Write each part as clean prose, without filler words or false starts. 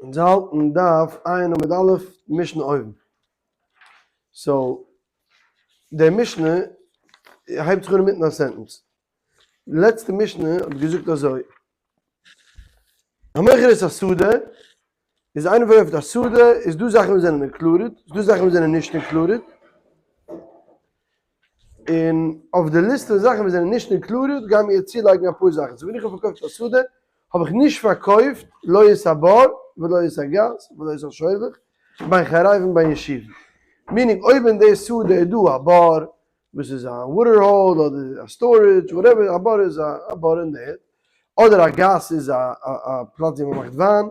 אונז האלטן דף ע' עמוד א', משנה אויבן. so, די משנה הייבט זיך אן אינמיטן א sentence. די לעצטע משנה האט געזאגט אזוי, המוכר את השדה, איז איינער פארקויפט א שדה, איז דא זאכן וואס זענען included, איז דא זאכן וואס זענען נישט included, און אויף די ליסט פון זאכן וואס זענען נישט included גייען מיר צולייגן אפאר זאכן. so ווען איך האב פארקויפט א שדה האב איך נישט פארקויפט לא את הבור ולא את הגת ולא את השובך בין חרבין בין ישיבין. meaning אויב אין די שדה איז דא א בור וואס איז א water hole אדער א storage whatever, א בור איז א בור אין די ערד, אדער א גת איז א פלאץ ווי מען מאכט וויין,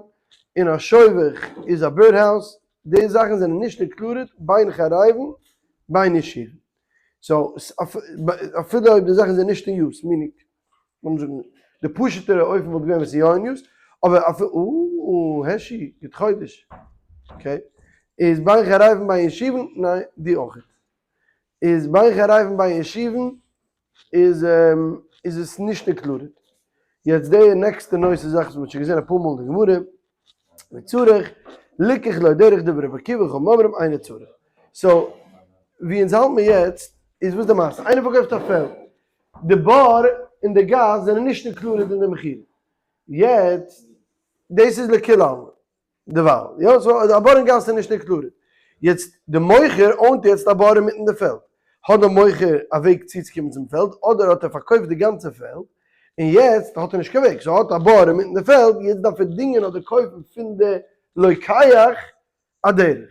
און א שובך איז א bird house, די זאכן זענען נישט included בין חרבין בין ישיבין. so אפילו אויב די זאכן זענען נישט אין use, meaning, לאמיר זאגן די פשוט'ערע אופן וואלט געווען ווען ס'איז יא אין use, אבער אפילו, אוה, העשי, גוט חודש, okay, איז בין חרבין בין ישיבין, ניין, די אויכעט. איז בין חרבין בין ישיבין איז איז עס נישט included. יעצט די נעקסטע נושא זאך וואס מ'האט שוין געזען אפאר מאל אין די גמרא, וצריך ליקח לו דרך דברי רבי עקיבא וחכמים אומרים אינו צריך. so ווי אונז האלט מיר יעצט איז וואס די מעשה? איינער פארקויפט א פעלד, די בור און די גת זענען נישט included אין די מכירה. יעצט דאס איז לכולי עלמא. דערווייל, יא, so א בור און גת איז נישט included. יעצט, די מוכר own ט יעצט א בור אינמיטן די פעלד. האט די מוכר א וועג צוצוקומען צום פעלד, אדער האט ער פארקויפט די גאנצע פעלד, און יעצט האט ער נישט קיין וועג, so ער האט א בור אינמיטן די פעלד, יעצט דארף ער דינגען אדער קויפן פון די לוקח א דרך.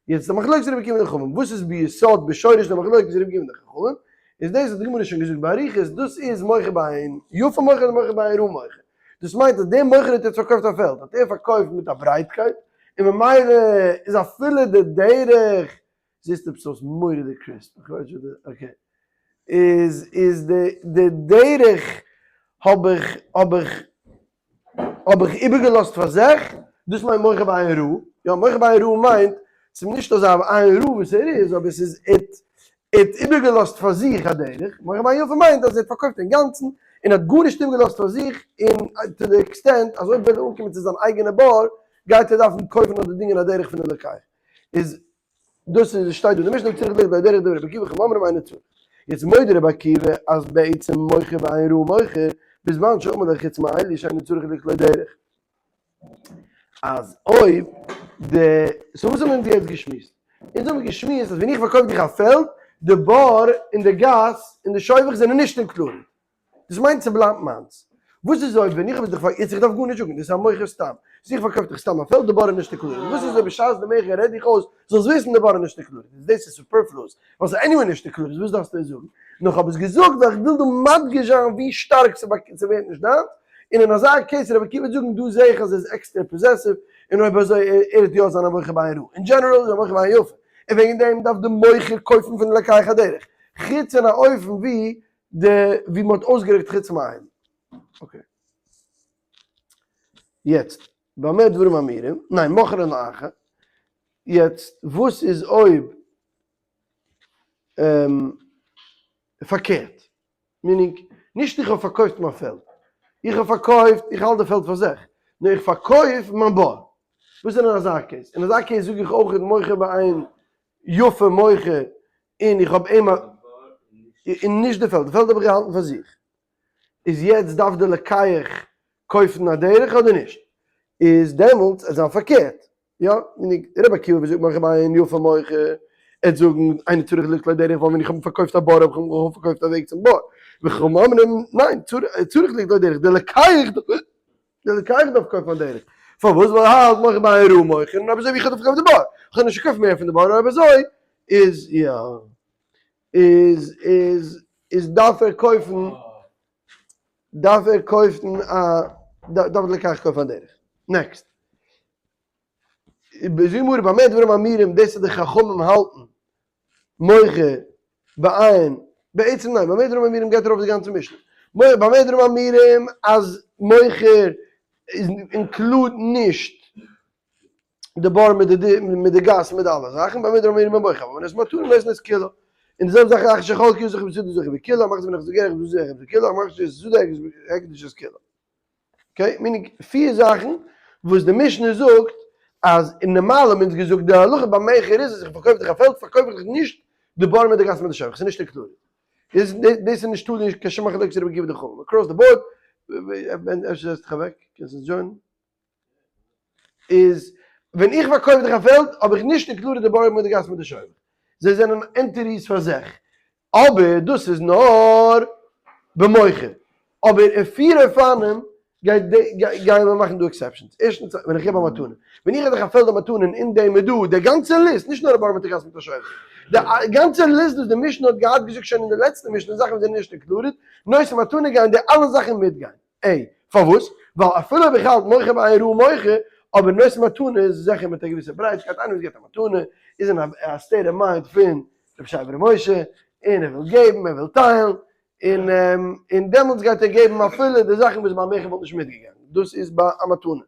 יעצט די מחלוקת רבי עקיבא און די חכמים, וואס איז ביסוד בשורש די מחלוקת רבי עקיבא און די חכמים, איז דאס האט די גמרא שוין געזאגט באריכות, דאס איז מוכר בעין יפה מוכר אדער מוכר בעין רעה מוכר. דאס מיינט אז דער מוכר האט יעצט פארקויפט א פעלד, האט ער פארקויפט מיט א ברייטקייט, און ממילא איז אפילו די דרך, זעסט עפעס אויס מורא'דיג crisp, איך ווייס נישט וואס די, okay, איז איז די די דרך האב איך האב איך האב איך איבערגעלאזט פאר זיך, דאס מיינט מוכר בעין רעה, יא מוכר בעין רעה מיינט, ס'איז נישט אזא עין רעה וואס ער איז, אבער ס'איז ער האט ער האט איבערגעלאזט פאר זיך א דרך, מוכר בעין יפה מיינט אז ער האט פארקויפט אינגאנצן און האט גארנישט איבערגעלאזט פאר זיך, און to the extent אז אויב וויל ער אנקומען צו זיין אייגענע בור גייט ער דארפן קויפן אדער דינגען א דרך פון די לוקח. איז דאס איז שטייט דא די משנה צריך ללכת בדרך דברי רבי עקיבא וחכמים אומרים אינו צריך. יעצט מודה רבי עקיבא אז בעצם מוכר בעין רעה מוכר בזמן שאמר לו חוץ מאלו שאינו צריך לקלוט דרך. אז אויב די, so וואס האבן אונז יעצט געשמועסט? אונז האבן געשמועסט אז ווען איך פארקויף דיך א פעלד, די בור און די גת און די שובך זענען נישט included. דאס מיינט ס'בלייבט מיינס. וואס איז אויב ווען איך האב עס דיך פאר, יעצט איך דארף גארנישט זאגן, דאס איז א מוכר סתם. אז איך פארקויף דיך סתם א פעלד, די בור איז נישט included. וואס איז אויב בשעת די מכר רעד איך אויס, זאלסט וויסן די בור איז נישט included. איז דאס איז superfluous. ווייל ס'איז anyway נישט included, וואס דארפסטו עס זאגן? נאר כ'האב עס געזאגט ווייל איך וויל דא מדגיש זיין ווי שטארק ס'ווערט נישט דיינס, און אין אזא case רבי עקיבא וועט זאגן דא זעה איך אז ער איז עקסטער possessive, און אויב אזוי ער וועט יא זיין א מוכר בעין רעה. אין דזשענעראל איז א מוכר בעין יפה, און וועגן דעם דארף די מוכר קויפן פון די לוקח א דרך, חוץ אין א אופן ווי די ווי מ'האט אויסגערוקט חוץ מאלו. okay. יעצט, במה דברים אמורים, ניין, מכרן לאחר, יעצט וואס איז אויב פארקערט, meaning, נישט איך האב פארקויפט מיין פעלד, איך האב פארקויפט, איך האלט די פעלד פאר זיך, נאר איך פארקויף מיין בור. וואס איז אין אזא case? אין אזא case זאג איך אויך מוכר בעין יפה מוכר, און איך האב אים א, און נישט די פעלד, די פעלד האב איך געהאלטן פאר זיך. איז יעצט דארף די לוקח קויפן א דרך אדער נישט? איז דעמאלטס עט זיין פארקערט, יא, רבי עקיבא וואס זאגט מוכר בעין יפה מוכר, עט זאגן אינו צריך לקלוט דרך ווייל ווען איך האב פארקויפט א בור האב איך אים פארקויפט א וועג צום בור, וחכמים אומרים ניין צריך לקלוט דרך, די לוקח די לוקח דארף קויפן א דרך, פארוואס ווייל ער האלט מוכר בעין רעה מוכר און אויב אזוי ווי איך האב דאך פארקויפט די בור, איך האב נישט געקויפט מער פון די בור אויב אזוי איז יא איז איז איז דארף ער קויפן דארף ער קויפן א דארף די לוקח קויפן א דרך. next. זאגט גמרא במה דברים אמורים דאס אז די חכמים האלטן מוכר בעין בעצם ניין במה דברים אמורים גייט ארויף די גאנצע משנה במה דברים אמורים אז מוכר איז include נישט די בור מיט די מיט די גת מיט אלע זאכן, במה דברים אמורים במוכר, אבער ווען עס מתנה נותן את כולה. און די זעלבע זאך אחר שחלקו זוכה בשדה זוכה בכולה, המחזיר בנכסי גר זוכה בכולה, המחזיר את השדה הקדיש את כולה. okay, meaning פיר זאכן. וואס די משנה זאגט אז אין נארמאל האבן אונז געזאגט די הלכה ביי מכר איז אז איך פארקויף דיך א פעלד פארקויף איך דיך נישט די בור מיט די גת מיט די שובך, ס'איז נישט included. איז דאס איז נישט תלוי קיין שום מחלוקת רבי עקיבא די חכמים across the board, אפשר זעצט דיך אוועק קענסט אונז join ען. איז ווען איך פארקויף דיך א פעלד האב איך נישט included די בור מיט די גת מיט די שובך, זיי זענען entities פאר זיך, אבער דאס איז נאר במוכר, אבער אין פיר אופנים גייט גייען מיר מאכן דא exceptions, ערשטנס ווען איך געב א מתנה, ווען איך געב דיך א פעלד א מתנה און אין דעם איז דא די גאנצע ליסט, נישט נאר א בור מיט א גת מיט א שובך, די גאנצע ליסט וואס די משנה האט געהאט געזאגט שוין אין די לעצטע משנה זאכן וואס זענען נישט included, נותן מתנה גייען די אלע זאכן מיטגיין. ע. פארוואס? ווייל אפילו אויב איך האלט מוכר בעין רעה מוכר, אבער נותן מתנה איז זיכער מיט א געוויסע ברייטקייט, איינער וואס געבט א מתנה איז אין א state of mind פון רב שי בר' משה, און ער וויל געבן, ער וויל טיילן, און און דעמאלטס גייט ער געבן אפילו די זאכן וואס ביי מכר וואלט נישט מיטגעגאנגען, דאס איז ביי א מתנה.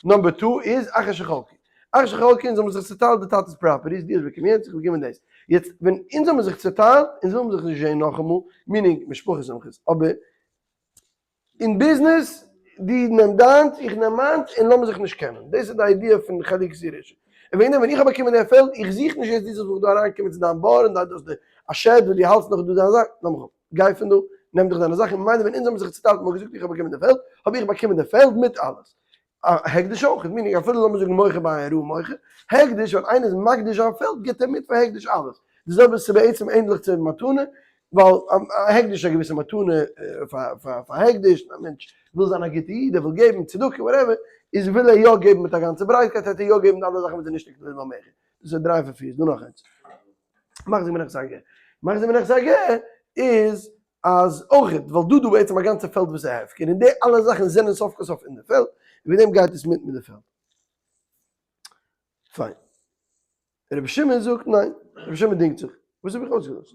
number two איז אחר שחלקו. אחר שחלקו אונז האבן זיך צוטיילט די טאטע'ס properties, דו האסט באקומען יענץ, איך האב באקומען דאס. יעצט ווען אונז האבן זיך צוטיילט, אונז ווילן זיך נישט זען נאכאמאל, meaning משפחה שמחות, אבער אין ביזנעס, דו נעם דיינס, איך נעם מיינס, און לאמיר זיך נישט קענען. דאס איז די idea פון חלוקת ירושה. און וועגן דעם ווען איך האב באקומען דער פעלד, איך זוך נישט יעצט דו זאלסט מיך דא אריינקומען צו דיין בור און דארט האסטו א shed וואס דו האלטסט נאך דא דיין זאך, לאמיך אפ. גיי פון דא, נעם דיך דיינע זאכן. ממילא ווען אונז האבן זיך צוטיילט און מ'האט געזאגט איך האב באקומען די פעלד, האב איך באקומען די פעלד מיט אלעס. א הקדש אויך, meaning אפילו לאמיר זאגן מוכר בעין רעה מוכר, הקדש ווען איינער איז מקדיש זיין פעלד גיבט ער מיט פאר הקדש אלעס, די זעלבע ס'איז בעצם ענדליך צו מתנה, ווייל א הקדש איז א געוויסע מתנה פאר הקדש, א מענטש וויל זיין א גוטע איד, ער וויל געבן צדקה whatever, איז וויל ער יא געבן מיט א גאנצע ברייטקייט, העט ער יא געבן אלע זאכן וואס איז נישט included ביים מכר, דאס איז דריי פון פיר, איז דא נאך איינס. מחזיק בנכסי הגר. מחזיק בנכסי הגר איז אז אויכעט ווייל דא דא בעצם א גאנצע פעלד וואס איז הפקר און די אלע זאכן זענען סוף כל סוף אין די פעלד און וועגן דעם גייט עס מיט מיט די פעלד. פיין. רבי שמעון זאגט ניין. רבי שמעון דינגט זיך. וואס האב איך אויסגעלאזט?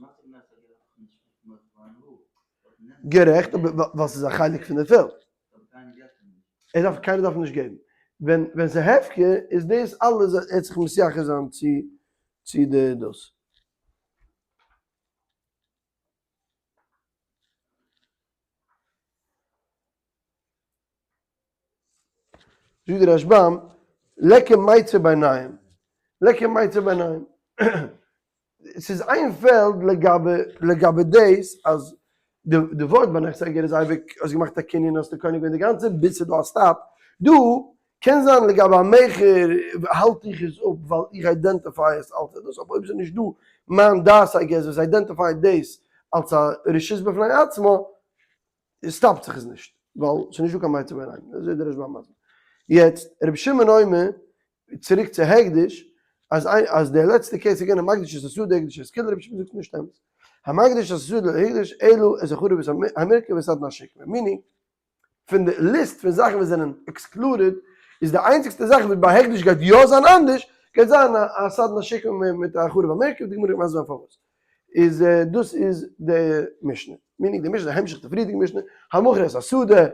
גערעכט אבער ווייל ס'איז א חלק פון די פעלד. ער דארף קיינער דארף נישט געבן. ווען ווען ס'איז הפקר איז דאס אלעס ער האט זיך מתייחס זיין צו צו די דאס. זאגט דער רשב"ם, ליכא מיצר ביניהם, ליכא מיצר ביניהם, ס'איז איין פעלד לגבי לגבי דאס אז די ווארט ביי נכסי הגר איז אייביג האסט געמאכט א קנין האסטו קונה געווען די גאנצע ביז ס'איז דא א stop, דא קען זיין לגבי א מכר האלט איך עס אפ ווייל איך identify עס אלס דאס, אבער אויב ס'איז נישט דא מיין דעת I guess וואס identify ט דאס אלס א רשות בפני עצמו, stop ט זיך עס נישט, ווייל ס'איז נישט דא קיין מיצר ביניהם, אזוי איז דער רשב"ם מסביר. יעצט רבי שמעון אומר, צוריק צו הקדש, אז אז דער לעצטע case איז געווען המקדיש את השדה הקדיש את כולה, רבי שמעון זאגט נישט אמת. המקדיש את השדה הקדיש אלא את החרוב ואת המורכב ואת סדין השקמה, meaning פון די ליסט פון זאכן וואס זענען excluded איז די איינציגסטע זאך וואס ביי הקדש גייט יא זיין אנדערש גייט זיין א סדין השקמה מיט א חרוב המורכב, די גמרא גייט מסביר זיין פארוואס. איז דאס איז די משנה, meaning די משנה איז א המשך די פריערדיגע משנה, המוכר את השדה,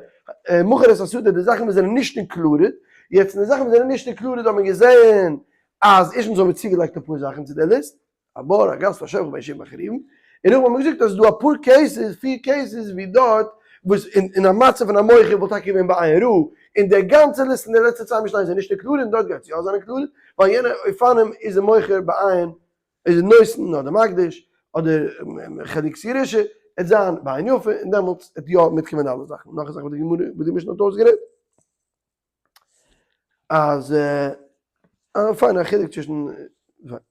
מוכר את השדה די זאכן וואס זענען נישט included, יעצט אין די זאכן וואס זענען נישט included האט מען געזען אז ערשטנס האבן מיר צוגעלייגט אפאר זאכן צו די ליסט, א בור, א גת, א שובך, בין יהושע ובין חרובין, און נאכדעם האט מען געזאגט אז ס'איז דא אפאר cases, פיר cases ווי דארט וואס אין א מצב פון א מוכר וואלט טאקע געווען בעין רעה, און די גאנצע ליסט פון די לעצטע צוויי משניות זענען נישט included און דארט גייט עס יא זיין included, ווייל יענע אופנים איז די מוכר בעין איז נותן אדער מקדיש אדער חלוקת ירושה, עט זיין בעין יפה און דעמאלטס עט יא מיטקומען די אלע זאכן. נאך א זאך וואס די גמרא וואס די משנה האט אויסגערעדט אז א פיין א חילוק צווישן זאגט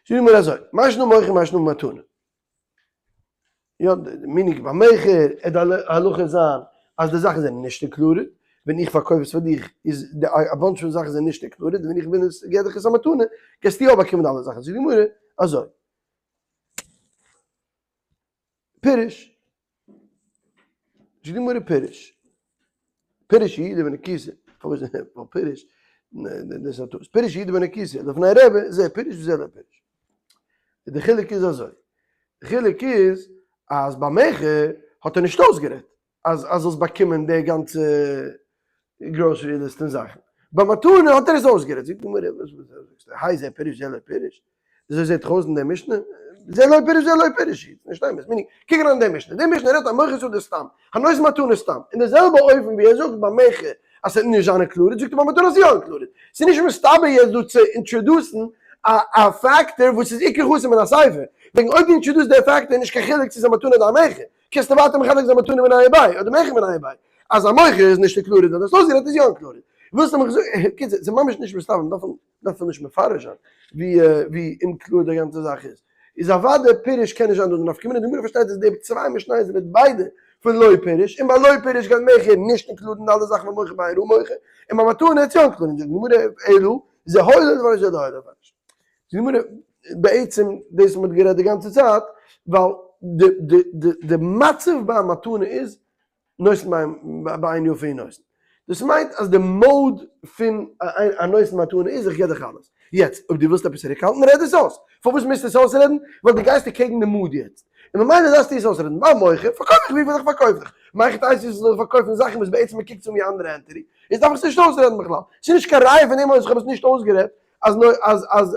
די גמרא אזוי, מאי שנא מוכר מאי שנא מתנה. יא, די מנהג ביי מכר, עט די הלכה זיין אז די זאכן זענען נישט included, ווען איך פארקויף עס פאר דיך איז די א bunch פון זאכן זענען נישט included, ווען איך בין עס געב דיך עס א מתנה גייסטו יא באקומען אלע זאכן, זאגט די גמרא אזוי. פירוש. זאגט די גמרא פירוש. פירוש יהודה בן עקיסא, פארוואס ווייל פירוש, דאס איז א טעות, פירוש יהודה בן עקיסא, לפני רבי, זה פירוש וזה לא פירוש. די חילוק איז אזוי, די חילוק איז אז ביי מכר האט ער נישט אויסגערעדט אז אז זאלסט באקומען די גאנצע grocery list און זאכן, ביי מתנה האט ער עס אויסגערעדט, זאגט די גמרא וואס זאגסטו, האי זה פירוש זה לא פירוש, אזוי זעט דאך אויס אין די משנה, זה לא פירוש זה לא פירוש, נישט אמת, meaning, קוק אריין אין די משנה, די משנה רעדט א מוכר שדה סתם, הנותן מתנה סתם, אין די זעלבע אופן ווי ער זאגט ביי מכר. אז ס'וועט נישט זיין included, זאגט ער ביי מתנה איז יא included. ס'איז נישט מסתבר יעצט דא צו introduce ן א factor וואס איז עיקר חסר מן הסיפא, וועגן אויב דו introduce ט די factor איז נישט קיין חילוק צו ס'איז א מתנה אדער א מכר, קענסטו ווייטער מחלק זיין מתנה מיניה וביה אדער מכר מיניה וביה, אז א מוכר איז נישט included און דאס אויסגערעדט איז יא included. ווילסטו מיך זאגן, קיצור, ס'איז ממש נישט מסתבר, מ'דארף דארף מען נישט מפרש זיין ווי ווי אומקלאר די גאנצע זאך איז. איז אוודאי פירוש קען נישט זיין דא די נפקא מינה, די גמרא פארשטייט אז די צוויי משניות זענען ביידע פון לא פירוש, און ביי לא פירוש גייט מכר נישט include ן אלע זאכן ווייל מוכר בעין רעה מוכר, און ביי מתנה איז יא included, זאגט די גמרא אלא זה היה לפרש זה לא היה לפרש. זאגט די גמרא בעצם דאס וואס מען האט גערעדט די גאנצע צייט, ווייל די די די די מצב ביי א מתנה איז נותן בעין יפה הוא נותן. דאס מיינט אז די mode פון א נותן מתנה איז איך גיב דיך אלעס. יעצט אויב דו ווילסט עפעס צוריקהאלטן רעד עס אויס. פארוואס מוזטו עס אויסרעדן? ווייל דו גייסט אקעגן די mood יעצט. און ממילא דארפסטו עס אויסרעדן. ביי מוכר פארקויף איך וויפיל איך פארקויף דיך. מהיכי תיתי איך זאל פארקויפן זאכן וואס בעצם מען קוקט צו ווי אנדערע entity. איז דארף איך עס נישט אויסרעדן בכלל. ס'איז נישט קיין ראיה פון דעם אז איך האב עס נישט אויסגערעדט אז אז אז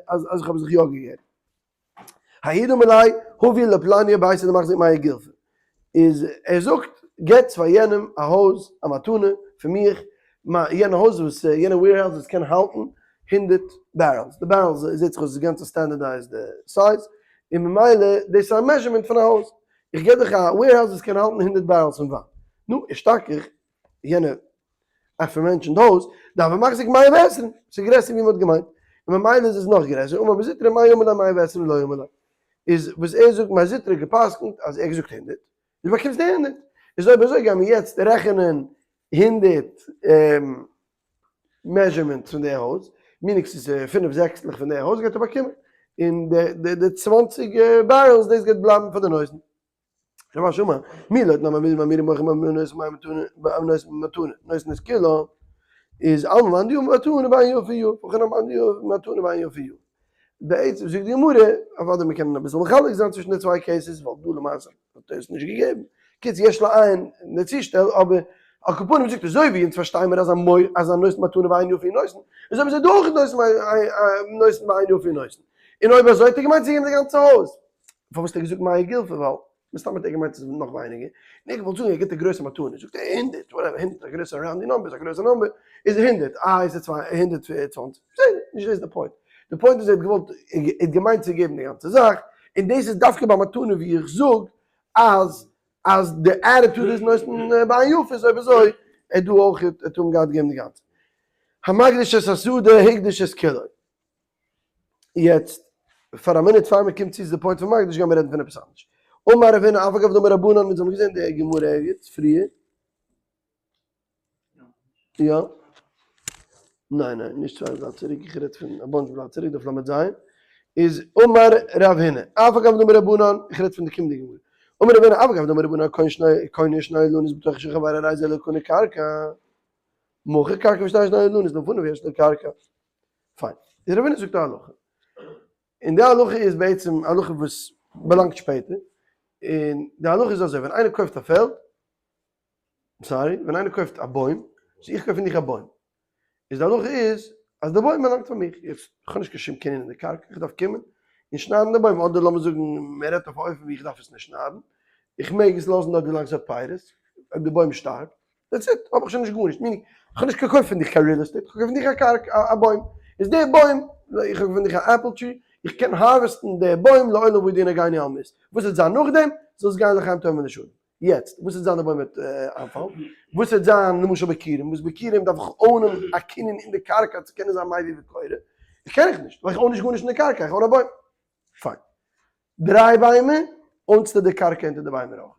אז אז איך האב זיך יא געגעבן. ההוא דאמר ליה הבו לפלניא ביתא דמחזיק מאה גולפי, איז ער זאגט געטס פאר יענעם א הויז א מתנה פון מיך, יענע הויז וואס יענע warehouse וואס קען האלטן 100 barrels, די barrels זעט זיך אויס איז גאנץ א standardized size, און ממילא דאס איז א measurement פון א הויז, איך געב דיך א warehouse וואס קען האלטן 100 barrels פון וויין, נו אשתכח יענע aforementioned הויז דהוה מחזיק מאה ועשרים, ס'איז גרעסער ווי מ'האט געמיינט, און ממילא איז עס נאך גרעסער, אמר מר זוטרא מאי אמר ליה מאה ועשרים לא אמר ליה, איז וואס ער זאגט מר זוטרא גע'פסק'נט אז ער האט געזאגט 100, דו באקומסט די 100, איז אויב אזוי גיימיר יעצט רעכענען 100 measurements פון די הויז, מיניקס איז פינף זעקסטלעך פון די הויז גייט ער באקומען, און די 20 barrels דאס גייט בלייבן פאר די נותן. רב אשי אמר, מי לא תנא מי מאמירים מוכר מאמירים נותן מאי מתנה נותן מתנה נותן את כולה איז אלמא מאן דיהב מתנה בעין יפה יהיב וכן מאן דיהב מתנה בעין יפה יהיב. בעצם זאגט די גמרא, אוודאי מען קען אביסל מחלק זיין צווישן די צוויי cases ווייל דא למעשה האט ער עס נישט געגעבן, קיצור יש לעיין אין די צושטעל, אבער על כל פנים זאגט ער אזוי ווי אונז פארשטיי מיר אז א מוי אז א נותן מתנה בעין יפה הוא נותן, איז אויב אזוי דא אויך נותן בעין יפה הוא נותן, און אויב אזוי האט ער געמיינט צו געבן די גאנצע הויז. פארוואס האט ער געזאגט מאה גולפי ווייל מסתם האט ער געמיינט ס'איז נאך ווייניגער, און ער האט געוואלט זאגן ער גיבט א גרויסע מתנה, זאגט ער 100, whatever, 100 איז א גרויסע rounding number, איז א גרויסע number, איז 100, אה איז עס 220, בסדר, נישט דאס איז די point, די point איז ער האט געוואלט, ער האט געמיינט צו געבן די גאנצע זאך, און דאס איז דווקא ביי מתנה ווי איך זאג אז אז די attitude איז נותן בעין יפה איז אויב אזוי ער דא אויך האט אים געהאט געבן די גאנצע. המקדיש את השדה הקדיש את כולו. יעצט, פאר א מינוט פאר מען קומט צו צו די point פון מקדיש גיימיר רעדן פון עפעס אנדערש. אמר רב הונא אף על גב דאמר רבנן, אונז האבן געזען די גמרא ערגעץ פריער. יא? ניין ניין, נישט צוויי בלאט צוריק, איך רעד פון א bunch בלאט צוריק, דף ל"ז, איז אמר רב הונא, אף על גב דאמר רבנן, איך רעד פון די קומענדיגע גמרא. אמר רב הונא אף על גב דאמר רבנן, קונה שני אילנות בתוך של חברו הרי זה לא קנה קרקע. מכר קרקע ושייר שני אילנות לפניו יש לו קרקע. פיין. איז רב הונא זאגט א הלכה. און די הלכה איז בעצם א הלכה וואס באלאנגט שפעטער. און די הלכה איז אזוי, ווען איינער קויפט א פעלד, sorry, ווען איינער קויפט א בוים, so איך קויף פון דיך א בוים, איז די הלכה איז אז די בוים באלאנגט פאר מיך. יעצט, איך האב נישט קיין שום קנין אין די קרקע, איך דארף קומען און שניידן די בוים, אדער לאמיר זאגן מען רעדט אויף א אופן ווי איך דארף עס נישט שניידן, איך מעג עס לאזן דארט ווילאנג ס'האט פירות, אויב די בוים שטארבט, that's it, האב איך שוין נישט גארנישט, meaning, איך האב נישט געקויפט פון דיך קיין real estate, איך האב געקויפט פון דיך א קרקע, א בוים, איז דער בוים, איך האב געקויפט פון דיך א apple tree, איך קען harvest ן דער בוים לעולם ועד יהרגני אל מות, וואס וועט זיין נאכדעם? זאל עס גיין לחיים טובים ולשלום. יעצט, וואס וועט זיין די בוים וועט איינפאלן? וואס וועט זיין למשל ביכורים, וואס ביכורים דארף איך own ען א קנין אין די קרקע צו קענען זיין מביא וקורא, איך קען איך נישט, ווייל איך own נישט גארנישט אין די קרקע, איך own א בוים. פיין. דריי ביימער, own סטו די קרקע אונטער די ביימער אויך.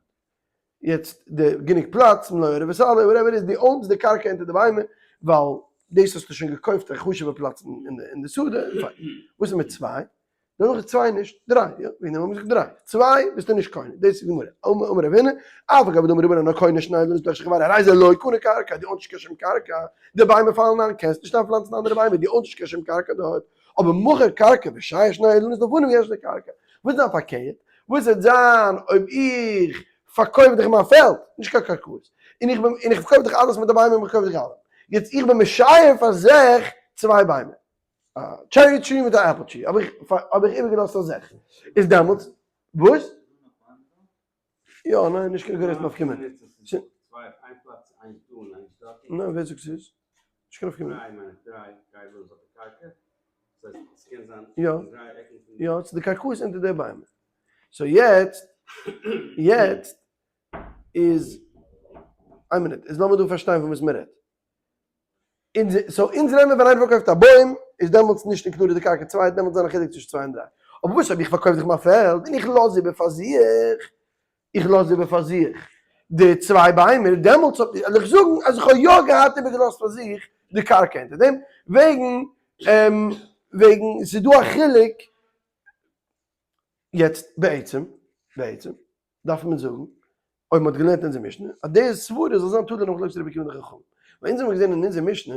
יעצט די גענוג פלאץ, מלא ערב וסלה, whatever איז, דו own סט די קרקע אונטער די ביימער, ווייל דאס האסטו שוין געקויפט א חשוב'ע פלאץ אין די שדה, פיין. וואס איז מיט צוויי? דערנאך איז צוויי נישט דריי, יא, וועגן דעם האבן מיר געזאגט דריי. צוויי ביסטו נישט קונה, דאס איז גמרא. אמר אמר רב הונא, אף על גב דאמר רבנן הקונה שני אילנות בתוך של חברו הרי זה לא קנה קרקע, דו own סט נישט קיין שום קרקע, די ביימער פאלן איין, קענסט נישט איינפלאנצן אנדערע ביימער, דו own סט נישט קיין שום קרקע דארט. אבער מכר קרקע ושייר שני אילנות לפניו יש לו קרקע. וואס איז דען פארקערט? וואס וועט זיין אויב איך פארקויף דיך מיין פעלד, נישט קיין קרקעות, און איך בין און איך פארקויף דיך אלעס מיט די ביימער און איך פארקויף דיך אלעם, יעצט איך בין משייר פאר זיך צוויי ביימער, א cherry tree מיט א apple tree, האב איך האב איך איבערגעלאזט פאר זיך, איז דעמאלטס וואס? יא, ניין, נישט קיין גרויסע נפקא מינה. איינס דא און איינס דארט. ניין, ווער זאגט ס'איז? נישט קיין נפקא מינה. דריי מיין איך דריי, דריי לולב אויף די קרקע. ס'קען זיין יא. דריי עקן פון יא, ס'איז די קרקעות אונטער די ביימער. so יעצט, יעצט איז, איין מינוט, איז לאמיר דא פארשטיין פון וואס מ'רעדט. אונז, so אונז רעדן מיר ווען איינער פארקויפט א בוים, איז דעמאלטס נישט included די קרקע צוויי, דעמאלטס זיין א חילוק צווישן צוויי און דריי. אבער וואס אויב איך פארקויף דיך מיין פעלד און איך לאז איבער פאר זיך, איך לאז איבער פאר זיך די צוויי ביימער, דעמאלטס וועל איך זאגן אז איך האב יא געהאט איבערגעלאזט פאר זיך די קרקע אונטער דעם, וועגן וועגן ס'איז דא א חילוק. יעצט בעצם, בעצם דארף מען זאגן, אויב מ'האט געלערנט אונזער משנה, אז די סברה זאל זיין תלוי אין מחלוקת רבי עקיבא און די חכמים. ווייל אונז האבן געזען אין אונזער משנה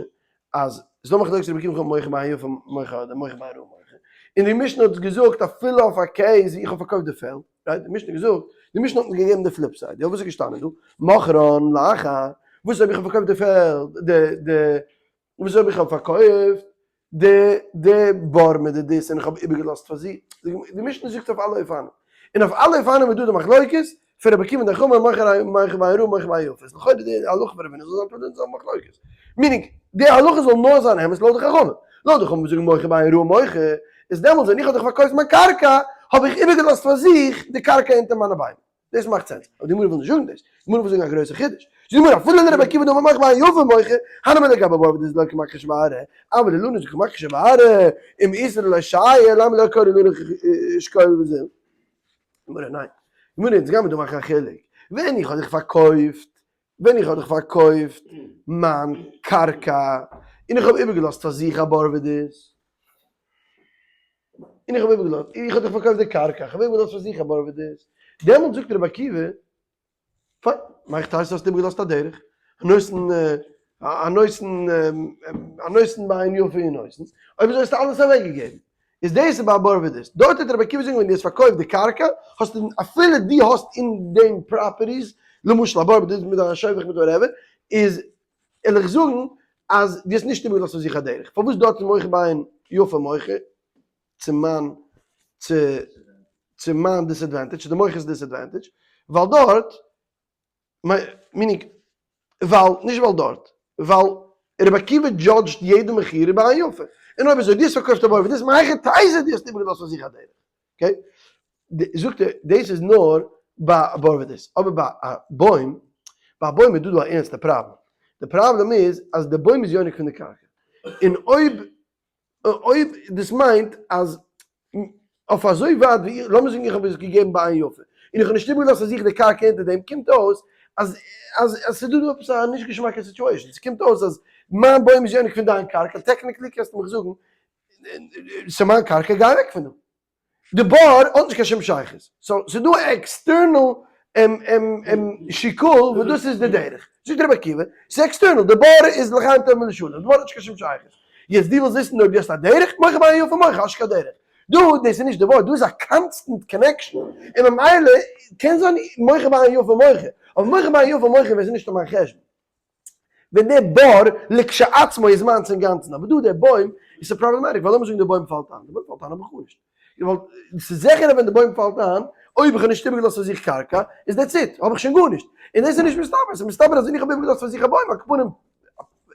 אז ס'איז דא מחלוקת רבי עקיבא און חכמים מוכר בעין יפה מוכר אדער מוכר בעין רעה מוכר. און די משנה האט געזאגט אפילו אויף א case ווי איך האב פארקויפט די פעלד, right? די משנה האט געזאגט, די משנה האט מיר געגעבן די flip side, יא וואס איז געשטאנען דא? מכרן לאחר, וואס אויב איך האב פארקויפט די פעלד, די די וואס אויב איך האב פארקויפט די די בור מיט די דות און איך האב איבערגעלאזט פאר זי, די משנה זאגט אויף אלע אופנים, און אויף אלע אופנים איז דא די מחלוקת פון רבי עקיבא און די חכמים מוכר מוכר בעין רעה מוכר בעין יפה, איז לכאורה די הלכה פון רב הונא זאל זיין תלוי אין זיין מחלוקת, meaning די הלכה זאל נאר זיין אמת לויט די חכמים, לויט די חכמים וואס זאגן מוכר בעין רעה מוכר, איז דעמאלטס ווען איך האב דיך פארקויפט מיין קרקע האב איך איבערגעלאזט פאר זיך די קרקע אונטער מיינע ביימער. דאס מאכט sense, אבער די גמרא וויל נישט זאגן דאס, די גמרא וויל זאגן א גרויסע חידוש, זאגט די גמרא אפילו לרבי עקיבא דאמר מוכר בעין יפה מוכר, הני מילי גבי בור ודות דלא כמכחש בארעא, אבל לאילנות דקא מכחשי בארעא, אם איתא דלא שייר למה לא קרי אילנות שקול וזיל? גמרא ניין, גמרא אונז גיימיר דא מאכן א חילוק, ווען איך האב דיך פארקויפט, ווען איך האב דיך פארקויפט מיין קרקע, און איך האב איבערגעלאזט פאר זיך א בור ודות, און איך האב איבערגעלאזט, איך האב דיך פארקויפט די קרקע, איך האב איבערגעלאזט פאר זיך א בור ודות, דעמאלט זאגט רבי עקיבא, פיין, מאך טייס האסט איבערגעלאזט א דרך, הנותן הנותן הנותן בעין יפה הוא נותן, אויב אזוי האסטו אלעס אוועקגעגעבן, איז דאס איז ביי א בור ודות, דארט האט רבי עקיבא זאגן ווען דו האסט פארקויפט די קרקע, האסטו אפילו דו האסט אין דעם properties, למשל א בור ודות מיט א שובך מיט whatever, איז וועל איך זאגן אז דו האסט נישט איבערגעלאזט פאר זיך א דרך, פארוואס דארט איז מוכר בעין יפה מוכר צו מיין צו צו מיין disadvantage, צו די מוכר'ס disadvantage, ווייל דארט, meaning, ווייל, נישט ווייל דארט, ווייל רבי עקיבא judge ט יעדע מכירה בעין יפה, און אויב אזוי דו האסט פארקויפט א בור ודות, מהיכי תיתי דו האסט איבערגעלאזט פאר זיך א דרך, okay? זאגט ער, דאס איז נאר ביי א בור ודות, אבער ביי א בוים, ביי א בוים איז דא דא א ערנסטע פראבלעם, די פראבלעם איז אז די בוים איז יונק פון די קרקע, און אויב אויב דאס מיינט אז אויף אזוי ווייט ווי איך, לאמיר זאגן איך האב עס געגעבן בעין יפה, און איך האב נישט איבערגעלאזט פאר זיך די קרקע אונטער דעם, קומט אויס אז אז אז ס'איז דא דא עפעס א נישט געשמאקע situation, ס'קומט אויס אז מיין בוים איז יונק פון דיין קרקע, technically קענסטו מיך זאגן ס'איז מיין קרקע גיי אוועק פון דא. די בור האט נישט קיין שום שייכות. so ס'איז דא א external שיקול וואס דאס איז די דרך. זאגט רבי עקיבא, ס'איז external, די בור איז לחיים טובים ולשלום, די בור האט נישט קיין שום שייכות. יעצט דו ווילסט וויסן אויב דו האסט א דרך, מוכר בעין יפה מוכר, האסט נישט קיין דרך. דא, דאס איז נישט די ווארט, דא איז א constant connection, און ממילא קען זיין מוכר בעין יפה מוכר, אבער מוכר בעין יפה מוכר ווען ס'איז נישט אין מיין חשבון. ווען דער בור לכשעצמו איז מיינס אינגאנצן, אבער דא דער בוים איז ס'איז problematic, ווייל לאמיר זאגן דער בוים פאלט איין, דער בוים פאלט איין האב איך גארנישט, ווייל ס'איז זיכער אז ווען דער בוים פאלט איין, אויב איך האב נישט איבערגעלאזט פאר זיך קרקע, איז that's it, האב איך שוין גארנישט, און דאס איז נישט מסתבר, ס'איז מסתבר אז ווען איך האב איבערגעלאזט פאר זיך א בוים, על כל פנים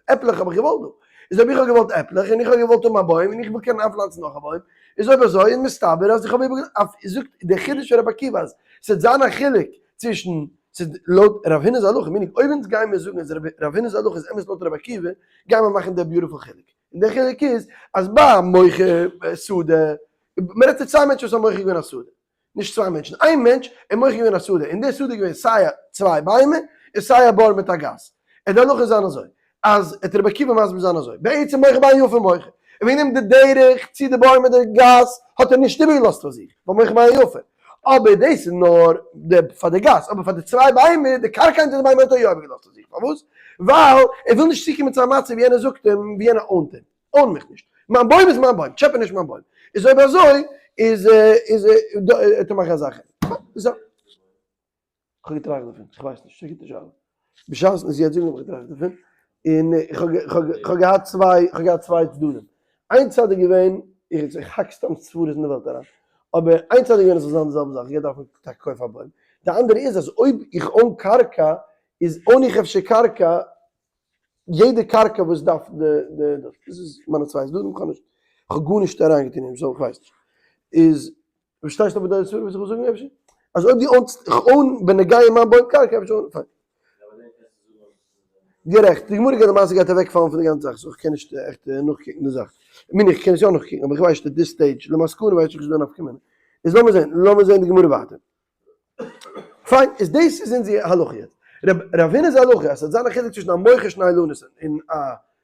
עפלעך האב איך געוואלט דא, איז אויב איך האב געוואלט עפלעך און איך האב געוואלט האבן א בוים און איך וויל קענען איינפלאנצן נאך א בוים, איז אויב אזוי איז מסתבר אז איך האב איבערגעלאזט, זאגט דער חידוש פון רבי עקיבא אז ס'וועט זיין א חילוק צווישן ס'איז לויט רב הונא'ס הלכה, meaning אויב אונז גיימיר זאגן אז רב הונא'ס הלכה איז אמת לויט רבי עקיבא, גיימיר מאכן דער beautiful חילוק. און דער חילוק איז אז ביי מוכר שדה, מ'רעדט פון צוויי מענטשן וואס האבן מוכר געווען א שדה, נישט צוויי מענטשן, איין מענטש איז מוכר געווען א שדה, און דער שדה איז געווען סיי א צוויי ביימער און סיי א בור מיט א גת. און די הלכה איז זיין אזוי, אז עט רבי עקיבא מסביר זיין אזוי, בעצם מוכר בעין יפה מוכר, און וועגן דעם די דרך צו די בור מיט די גת האט ער נישט איבערגעלאזט פאר זיך, ווייל מוכר בעין יפה, אבער דאס איז נאר די פאר די גת, אבער פאר די צוויי ביימער, די קרקע אונטער די ביימער האט ער יא איבערגעלאזט פאר זיך, פארוואס? ווייל ער וויל נישט צוקומען צו א מצב ווי יענער זאגט אים, ווי יענער own ט אים, own מיך נישט, מיין בוים איז מיין בוים, טשעפע נישט מיין בוים, איז אויב אזוי איז איז עט ער מאכן אזא חילוק. כ'האב געטראכט דערפון, כ'ווייס נישט, ס'איז א גוטע שאלה. בשעת'ן עס יעצט זאגן האב איך געטראכט דערפון, און כ'האב געהאט צוויי, כ'האב געהאט צוויי צדדים. איין צד איז געווען, איך האק סתם סברות אין די וועלט אריין, אבער איין צד איז געווען עס זאל זיין די זעלבע זאך, איך גיי דארפן טאקע קויפן א בוים. די אנדערע איז אז אויב איך own קרקע. איז own איך אפשר קרקע, יעדע קרקע וואס דארף די די דאס איז מיינע צוויי צדדים, כ'האב נישט, כ'האב גארנישט אריינגעטון אין דעם, so כ'ווייס נישט. איז, פארשטייסט אבער די סברא וואס איך וויל זאגן אפשר? אז אויב דו own סט, איך own בנוגע מיין בוים קרקע אפשר own, פיין. גערעכט, די גמרא גייט למעשה גייט אוועקפאלן פון די גאנצע זאך, so איך קען נישט עכט נאכקוקן די זאך. כ'מיין איך קען עס יא נאכקוקן אבער איך ווייס נישט at this stage, למסקנא ווייס איך נישט דא נפקא מינה. איז לאמיר זען, לאמיר זען די גמרא ווייטער. פיין, איז דאס איז אונזער הלכה יעצט. רב הונא'ס הלכה אז ס'וועט זיין א חילוק צווישן א מוכר שני אילנות און א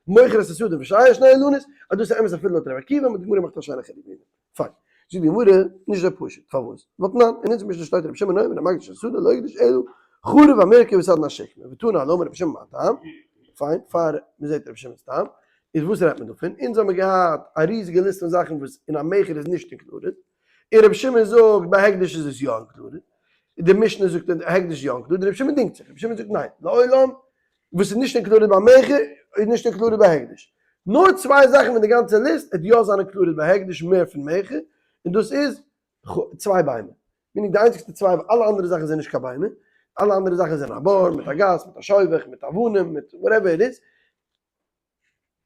מוכר את השדה ושייר שני אילנות, אז דאס איז אמת אפילו לויט רבי עקיבא, אבער די גמרא מאכט א שיינע חילוק וועגן דעם. פיין. זאגט די גמרא, נישט אזוי פשוט. פארוואס? והתנן, אין אונזער משנה שטייט רבי שמעון אומר המקדיש השדה לא הקדיש אלא חרוב המורכב וסדין השקמה, ותני עלה אמר רבי שמעון מה טעם? פיין, פאר מ'זעט רבי שמעון'ס טעם, איז וואס רעדט מען דא פון? אונז האמיר געהאט א ריזיגע ליסט פון זאכן וואס אין א מכר איז נישט included, און רבי שמעון זאגט ביי הקדש איז עס יא included, די משנה זאגט אז הקדש איז יא included, רבי שמעון דינגט זיך, רבי שמעון זאגט ניין, לעולם וואס איז נישט included ביי מכר איז נישט included ביי הקדש. נאר צוויי זאכן פון די גאנצע ליסט וועט יא זיין included ביי הקדש מער פון מכר, און דאס איז צוויי ביימער. meaning די איינציגסטע צוויי, אלע אנדערע זאכן זענען נישט קיין ביימער, אלע אנדערע זאכן זענען א בור מיט א גת מיט א שובך מיט אבנים מיט whatever it is,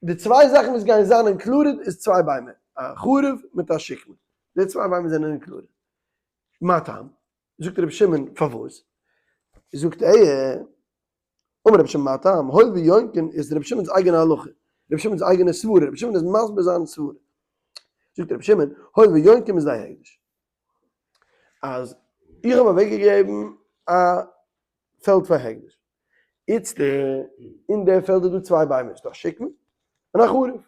די צוויי זאכן וואס גייען זיין included איז צוויי ביימער, א חרוב מיט א שקמה, די צוויי ביימער זענען included. מה טעם? זאגט רבי שמעון פארוואס? זאגט ער, אמר רבי שמעון מה טעם, הואיל ויונקין איז רבי שמעון'ס אייגענע הלכה, רבי שמעון'ס אייגענע סברה, רבי שמעון איז מסביר זיין סברה. זאגט רבי שמעון, הואיל ויונקין איז די הקדש. אז איך האב אוועקגעגעבן א פעלד פאר הקדש, איצט אין די פעלד איז דא צוויי ביימער, ס'דא א שקמה און א חרוב,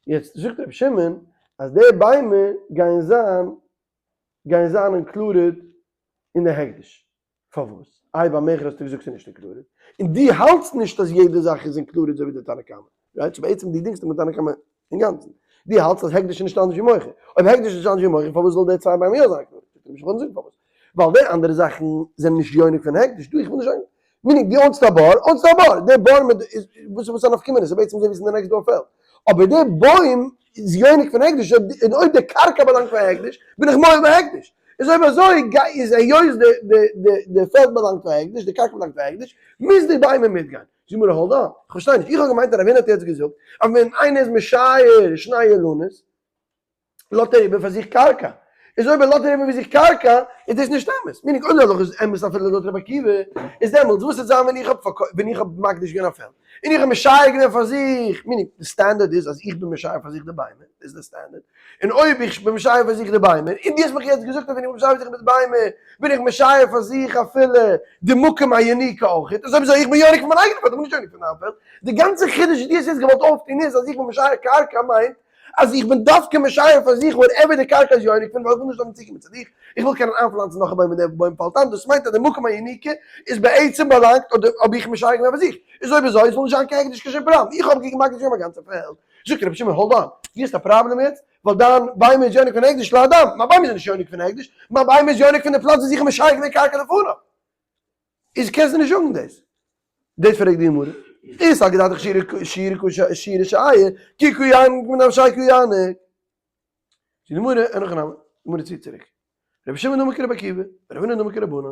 יעצט זאגט רבי שמעון אז די ביימער גייען זיין גייען זיין included אין די הקדש, פארוואס? איי ביי מכר האסטו געזאגט ס'איז נישט included, און דו האלטסט נישט אז יעדע זאך איז included אזוי ווי די תנא קמא, right? so בעצם דו דינגסט מיט תנא קמא אינגאנצן, דו האלטסט אז הקדש איז נישט אנדערש ווי מכר, אויב הקדש איז נישט אנדערש ווי מכר פארוואס זאל די צוויי ביימער יא זיין included? זאגט רבי שמעון זאג פארוואס, ווייל די אנדערע זאכן זענען נישט יונק פון הקדש, דא איך וויל נישט זאגן, meaning דו own סט א בור, own סט א בור, די בור מיט איז וואס איז א נפקא מינה, ס'איז בעצם אזוי ווי ס'איז אין די next door פעלד, אבער די בוים איז יונק פון הקדש, און אויב די קרקע באלאנגט פאר הקדש, בין איך מועל בהקדש. איז אויב אזוי איז היות די פעלד באלאנגט פאר הקדש, די קרקע באלאנגט פאר הקדש, מוז די ביימער מיטגיין. זאג מיר hold on, איך פארשטיי נישט, איך האב געמיינט אז רב הונא האט יעצט געזאגט אז ווען איינער איז משייר שני אילנות, לאזט ער איבער פאר זיך קרקע. איז אויב ער לאזט איבער פאר זיך קרקע, איז דאס נישט אמת. meaning אויב די הלכה איז אמת אפילו לויט רבי עקיבא, איז דעמאלטס וואס וועט זיין ווען איך האב ווען איך האב מקדיש געווען א פעלד, און איך האב משייר געווען פאר זיך, meaning די סטענדערט איז אז איך בין משייר פאר זיך די ביימער, דאס איז די סטענדערט, און אויב איך בין משייר פאר זיך די ביימער, און דו האסט מיך יעצט געזאגט אז ווען איך בין משייר פאר זיך מיט ביימער, בין איך משייר פאר זיך אפילו די מקום היניקה אויך, איז אויב אזוי איך בין יונק פון מיין אייגענע פעלד, איך בין נישט יונק פון דיין פעלד, די גאנצע חידוש וואס דו האסט יעצט געוואלט אויפטון איז אז איך בין משייר קרקע מיינט אז איך בין דווקא משייר פאר זיך whatever די קרקע איז יונק פון, ווייל איך וויל נישט דארפן צוקומען צו דיך, איך וויל קענען איינפלאנצן נאך א בוים ווען דער בוים פאלט איין, דאס מיינט אז די מקום היניקה איז בעצם באלאנגט אדער האב איך משייר געווען פאר זיך, איז אויב אזוי זאל נישט זיין קיין הקדש קיין שום פראבלעם, איך האב געמאכט געשריבן א גאנצע פעלד, זאגט רבי שמעון hold on, דו האסט א פראבלעם יעצט? ווייל דיין ביימער איז יונק פון הקדש להדם, מיין ביימער איז נישט יונק פון הקדש, מיין ביימער איז יונק פון די פלאץ וואס איך האב משייר געווען קרקע לפניו. איז קענסטו נישט זאגן דאס. דאס פרעגט די גמרא. איז סלקא דעתך שירי שעיה, כי קא יניק מנפשיה קא יניק. זאגט די גמרא, אין הכי נמי, די גמרא ציט צוריק. רבי שמעון דאמר כרבי עקיבא, רבי הונא דאמר כרבנן.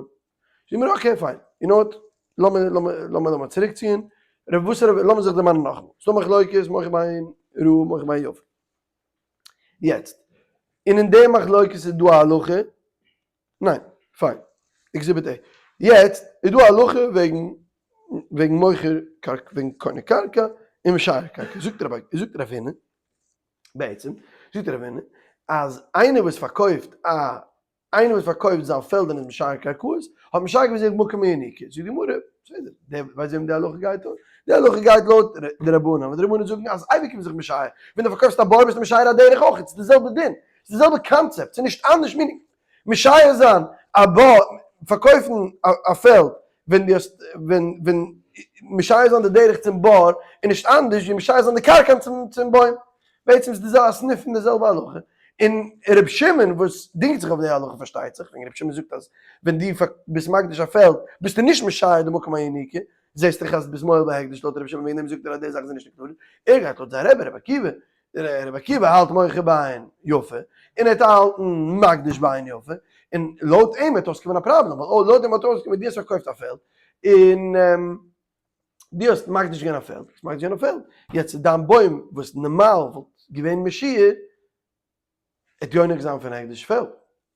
זאגט די גמרא, okay fine, you know what, לאמיר לאמיר לאמיר לאמיר צוריקציען, רבי וואס רבי, לאמיר זיך דערמאנען נאכאמאל. ס'דא מחלוקת, מוכר בעין רעה, מוכר בעין יפה. יעצט, און אין די מחלוקת איז דא א הלכה, ניין, פיין, exhibit A. יעצט איז דא א הלכה וועגן וועגן מוכר קרקע, וועגן קונה קרקע און משייר קרקע. זאגט רבי, זאגט רב הונא, בעצם, זאגט רב הונא, אז איינער וואס פארקויפט א, איינער וואס פארקויפט זיין פעלד און איז משייר קרקעות, האט משייר געווען זיך מקום היניקה. זאגט די גמרא, בסדר, דער ווייסט וועם די הלכה גייט אן? די הלכה גייט לויט די רבנן, ווייל די רבנן זאגן אז אייביג איז מען זיך משייר, ווען דו פארקויפסט א בור ביסטו משייר א דרך אויך, ס'איז די זעלבע דין, ס'איז די זעלבע קאנצעפט, ס'איז נישט אנדערש meaning משייר זיין א בור, פארקויפן א פעלד ווען דו האסט ווען ווען משייר זיין די דרך צום בור איז נישט אנדערש ווי משייר זיין די קרקע צום צום בוים, בעצם איז די זעלבע א סניף פון די זעלבע הלכה, און ר' שמעון וואס דינגט זיך אויף די הלכה פארשטייט זיך, וועגן ר' שמעון זאגט אז ווען דו ביסט מקדיש א פעלד ביסטו נישט משייר די מקום היניקה, זעסט דאך אז ביסט מועל בהקדש לויט ר' שמעון וועגן דעם זאגט ער אז די זאך איז נישט נקלוט, ער גייט לויט זיין רבי רבי עקיבא, רבי עקיבא האלט מוכר בעין יפה, און ער האט געהאלטן מקדיש בעין יפה, און לויט אים וועט אויסקומען א פראבלעם, ווייל לויט אים וועט אויסקומען דו האסט פארקויפט א פעלד, און דו האסט מקדיש געווען א פעלד, האסט מקדיש געווען א פעלד, יעצט דיין בוים וואס נארמאל וואלט געווען משיער, עט יונק זיין פון הקדש פעלד,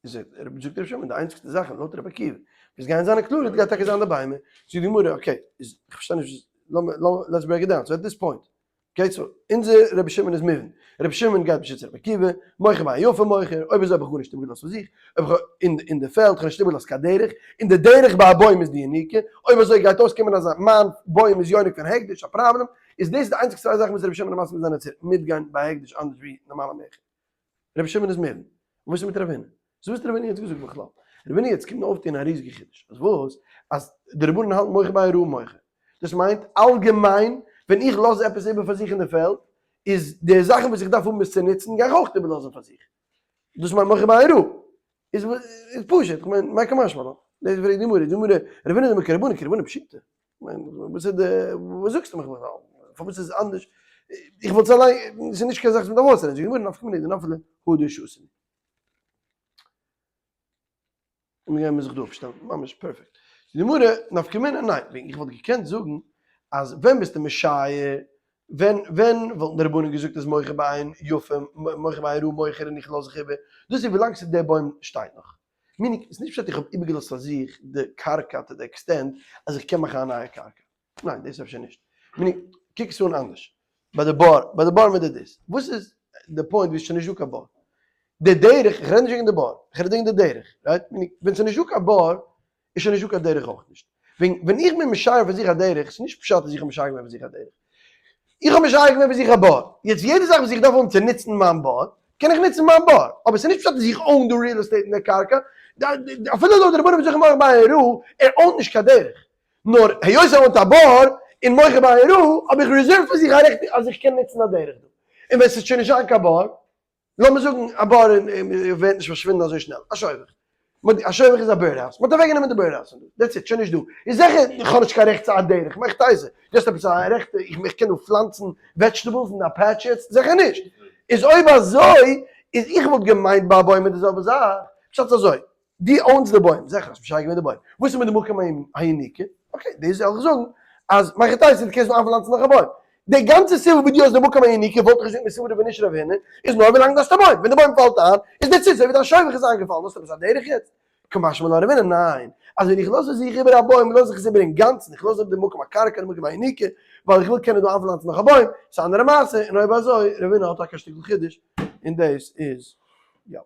איז ער, זאגט רבי שמעון, די איינציגסטע זאך לויט רבי עקיבא, וואס גייען זיין נקלורד גייט טאקע זיין די ביימער, זאגט די גמרא, okay, איז איך פארשטיי נישט, לאמיר, let's break it down, so at this point, okay, so אונזער רבי שמעון איז מובן, רבי שמעון גייט בשיטת רבי עקיבא, מוכר בעין יפה מוכר, אויב אזוי האב איך גארנישט איבערגעלאזט פאר זיך, אויב איך האב אין די פעלד, איך האב נישט איבערגעלאזט קיין דרך, און די דרך ביי א בוים איז די יניקה, אויב אזוי גייט אויסקומען אז מיין בוים איז יונק פון הקדש, א פראבלעם, איז דאס די איינציגסטע צוויי זאכן וואס רבי שמעון איז מסכים זיין צו מיטגיין ביי הקדש אנדערש ווי נארמאלע מכר. רבי שמעון איז מובן. וואס איז מיט רב הונא? סאו וואס האט רב הונא יעצט געזאגט בכלל? רב הונא יעצט קומט אויפטון א ריזיגע חידוש. אז וואס? אז די רבנן האלטן מוכר בעין רעה מוכר. דאס מיינט אלגעמיין ווען איך לאז עפעס איבער פאר זיך אין די פעלד, איז די זאכן וואס איך דארף האבן עס צו נוצן גיי איך אויך איבערלאזן פאר זיך. דאס מיינט מוכר בעין רעה. איז פשוט, איך מיין, מאי קא משמע לן? דאס פרעגט די גמרא, די גמרא, רב הונא דאמר כרבנן, כרבנן פשיטא. כ'מיין, וואס איז די, וואס זאגסטו מיך בכלל? פארוואס איז עס אנדערש? איך וואלט עס אליין, עס איז נישט קיין זאך וואס מ'דארף אויסרעדן, זאגט די גמרא, נפקא מינה דנפלה הא דשתא. און מיר גייען זיך דא אפשטעלן, ממש פערפעקט. זאגט די גמרא, נפקא מינה, ניין, וועגן איך וואלט געקענט זאגן אז ווען ביסטו משייר, ווען ווען וואלטן די רבנים געזאגט אז מוכר בעין יפה, מוכר בעין רעה מוכר און איך לאז זיך איבער, דאס איז ווילאנג ס'איז דער בוים שטייט נאך. meaning, ס'איז נישט פשט איך האב איבערגעלאזט פאר זיך די קרקע to the extent אז איך קען מאכן א נייע קרקע. ניין, דאס אפשר נישט. meaning, קוק עס אן אנדערש. ביי די בור, ביי די בור מיט די דאס. וואס איז די point ווי ס'איז שוין נישטא קיין בור? די דרך, איך רעד נישט וועגן די בור, איך רעד וועגן די דרך, right? meaning, ווען ס'איז נישטא קיין בור, איז שוין נישטא קיין דרך אויך נישט. ווען ווען איך בין משייר פאר זיך א דרך, ס'איז נישט פשט אז איך האב משייר געווען פאר זיך א דרך. איך האב משייר געווען פאר זיך א בור. יעצט יעדע זאך וואס איך דארף האבן צו נוצן מיין בור, קען איך נוצן מיין בור. אבער ס'איז נישט פשט אז איך own די real estate אין די קרקע. אפילו לויט די רבנים וואס זוכן מוכר בעין רעה, ער own ט נישט קיין דרך. נאר היות ער own ט א בור, און מוכר בעין רעה, האב איך reserved פאר זיך א רעכט אז איך קען נוצן א דרך דא. און ווען ס'וועט שוין נישט זיין קיין בור, לאמיר זאגן א בור ווערט נישט פארשווינדן אזוי שנעל, א שובך. א שובך איז א bird house, מ'האט אוועקגענומען די bird house פון דא, that's it, שוין נישט דא. איז זיכער איך האב נישט קיין רעכט צו א דרך, מהיכי תיתי, דו האסט עפעס א רעכט איך קען דא פלאנצן vegetables אין א patch יעצט? זיכער נישט. איז אויב אזוי איז איך וואלט געמיינט ביי א בוים איז די זעלבע זאך, פשט איז אזוי, דו own סט די בוים, זיכער האסט משער געווען די בוים, וואס איז מיט די מקום היניקה? okay, דאס זאל איך זאגן אז מהיכי תיתי דו קענסט נאר איינפלאנצן נאך א בוים. די גאנצע סיבה וואס דו האסט די מקום היניקה וואלט איך געזאגט מסברא ווען נישט רב הונא, איז נאר ווילאנג דו האסט א בוים, ווען די בוים פאלט איין איז די ציץ אזוי ווי דיין שובך איז איינגעפאלן, האסט עפעס א דרך יעצט? קא משמע לן רב הונא, ניין, אז ווען איך לאז זיך איבער א בוים לאז איך עס איבער אינגאנצן, איך לאז איבער די מקום הקרקע די מקום היניקה, ווייל איך וויל קענען דא איינפלאנצן נאך א בוים, ס'איז א אנדערע מעשה, און אויב אזוי רב הונא האט טאקע א שטיקל חידוש, און דאס איז יא.